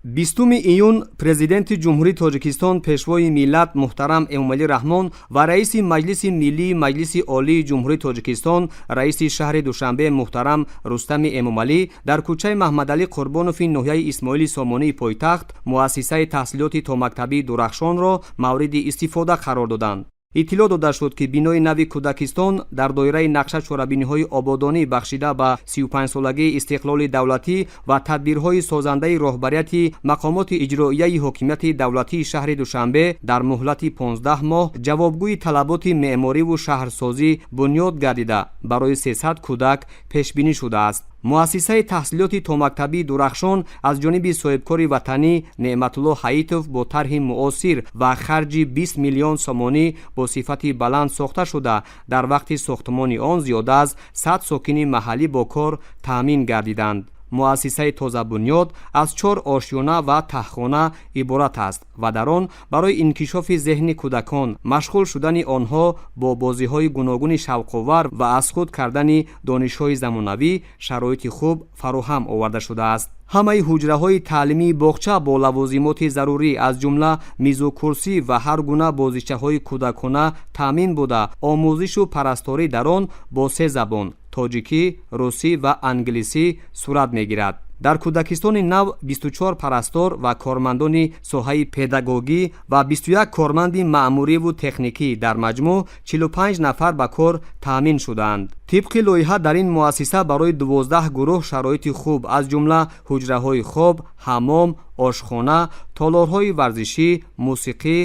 20 июн Президенти Ҷумҳурии Тоҷикистон, Пешвои миллат муҳтарам Эмомалӣ Раҳмон ва раиси Маҷлиси Миллии Маҷлиси Олии Ҷумҳурии Тоҷикистон, раиси шаҳри Душанбе муҳтарам Рустами Эмомалӣ дар кӯчаи Маҳмадалӣ Қурбонови ноҳияи Исмоили Сомонии пойтахт муассисаи таҳсилоти томактабии Дурахшонро мавриди истифода қарор доданд. Иттилоъ дода шуд, ки бинои нави кӯдакистон дар доираи нақша чорабиниҳои ободонӣ, бахшида ба 35-солагии истиқлоли давлатӣ ва тадбирҳои созандаи роҳбарияти мақомоти иҷроияи ҳокимияти давлатии шаҳри Душанбе, дар муҳлати 15 моҳ ҷавобгӯи талаботи меъмориву шаҳрсозӣ бунёд гардида, барои 300 кӯдак пешбинӣ шудааст. Муассисаи таҳсилоти томактабии Дурахшон аз ҷониби соҳибкори ватанӣ Неъматулло Ҳаитов бо тарҳи муосир ва харҷи 20 миллион сомонӣ бо сифати баланд сохта шуда, дар вақти сохтмони он зиёда аз 100 сокини маҳаллӣ бо кор таъмин гардиданд. Муассисаи тозабунёд аз чор ошёна ва таҳхона иборат аст ва дар он барои инкишофи зеҳни кӯдакон, машғул шудани онҳо бо бозиҳои гуногуни шавқовар ва аз худ кардани донишҳои замонавӣ шароити хуб фароҳам оварда шудааст. Ҳамаи ҳуҷраҳои таълимии боғча бо лавозимоти зарурӣ, аз ҷумла мизу курсӣ ва ҳар гуна бозичаҳои кӯдакона таъмин буда, омӯзишу парасторӣ дар он бо се забон: тоҷикӣ, русӣ ва англисӣ сурат мегирад. Дар кӯдакистони нав 24 парастор ва кормандони соҳаи педагогӣ ва 21 корманди маъмуриву техникӣ, дар маҷмӯъ 45 нафар ба кор таъмин шудаанд. Тибқи лоиҳа, дар ин муассиса барои 12 гурӯҳ шароити хуб, аз ҷумла ҳуҷраҳои хоб, ҳаммом, ошхона, толорҳои варзишӣ, мусиқӣ,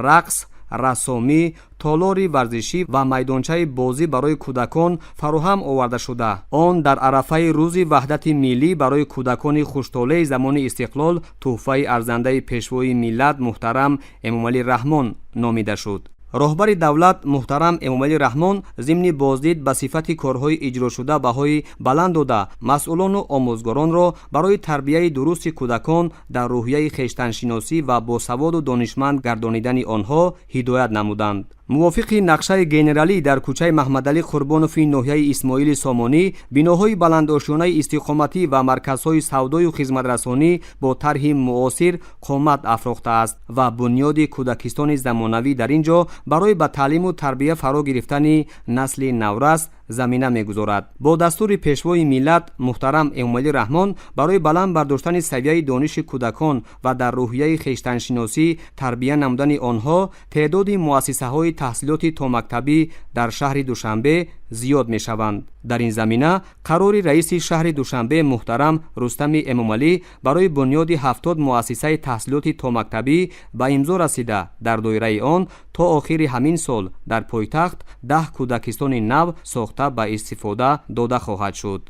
рақс, рассомӣ, толори варзишӣ ва майдончаи бозӣ барои кӯдакон фароҳам оварда шуда, он дар арафаи Рӯзи ваҳдати миллӣ барои кӯдакони хуштолеи замони истиқлол тӯҳфаи арзандаи Пешвои миллат муҳтарам Эмомалӣ Раҳмон номида шуд. Роҳбари давлат муҳтарам Эмомалӣ Раҳмон зимни боздид ба сифати корҳои иҷрошуда баҳои баланд дода, масъулону омӯзгоронро барои тарбияи дурусти кӯдакон дар рӯҳияи хештаншиносӣ ва босаводу донишманд гардонидани онҳо ҳидоят намуданд. Мувофиқи нақшаи генералӣ, дар кӯчаи Маҳмадалӣ Қурбонови ноҳияи Исмоили Сомонӣ биноҳои баландошёнаи истиқоматӣ ва марказҳои савдою хизматрасонӣ бо тарҳи муосир қомат афрохтааст ва бунёди кӯдакистони замонавӣ дар ин ҷо барои ба таълиму тарбия фаро гирифтани насли наврас замина мегузорад. Бо дастури Пешвои миллат муҳтарам Эмомалӣ Раҳмон барои баланд бардоштани савияи дониши кӯдакон ва дар рӯҳияи хештаншиносӣ тарбия намудани онҳо теъдоди муассисаҳои таҳсилоти томактабӣ дар шаҳри Душанбе зиёд мешаванд. Дар ин замина қарори раиси шаҳри Душанбе муҳтарам Рустами Эмомалӣ барои бунёди 70 муассисаи таҳсилоти томактабӣ ба имзо расида, дар доираи он то охири ҳамин сол дар пойтахт 10 кӯдакистони нав сохта ба истифода дода хоҳад шуд.